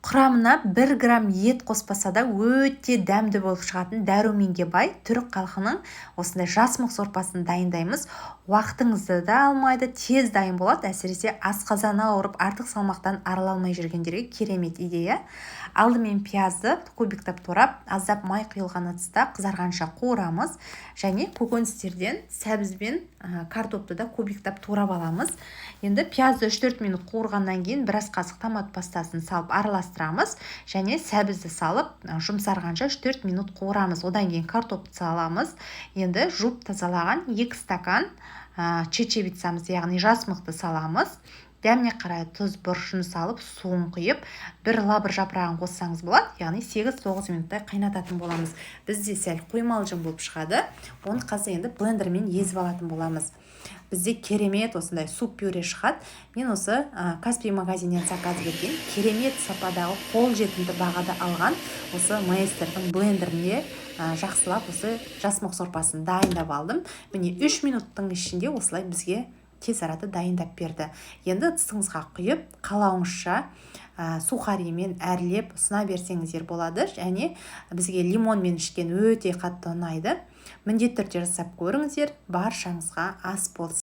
Құрамына 1 грамм ет қоспаса да, өте дәмді болып шығатын, дәруменге бай түрік халқының осындай жасмық сорпасын дайындаймыз. Уақытыңызды да алмайды, тез дайын болады. Әсіресе асқазаны ауырып, артық салмақтан арыла алмай жүргендерге керемет идея. Алдымен пиязды кубиктап турап, аздап май құйылған ыдыста қызарғанша қуырамыз және көкөністерден сәбіз бен картопты да кубиктап турап аламыз. Енді пиязды 3-4 минут қуырғаннан кейін бір ас қасық томат пастасын салып араластырамыз және сәбізді салып, жұмсарғанша 3-4 минут қуырамыз. Одан кейін картопты саламыз. Енді жуып тазалаған 2 стакан чечевицамыз, яғни жасмықты саламыз. Дәміне қарай тұз, бұрышын салып, суын құйып, бір лавр жапырағын қоссаңыз болады. Яғни 8-9 минуттай қайнататын боламыз. Бізде сәл құймалжың болып шығады. Оны қазір енді блендермен езіп алатын боламыз. Бізде керемет осындай суп пюре шығады. Мен осы Каспий магазиннен заказ берген, керемет сападағы, қолжетімді бағада алған осы Маэстрдің блендерінде жақсылап осы жасмық сорпасын дайындап алдым. Міне, 3 минуттың ішінде осылай бізге тез арада дайындап берді. Енді ыдысыңызға құйып, қалауыңызша сухаримен әрлеп ұсына берсеңіздер болады. Және бізге лимонмен ішкен өте қатты ұнайды. Міндетті түрде жасап көріңіздер. Баршаңызға ас болсын!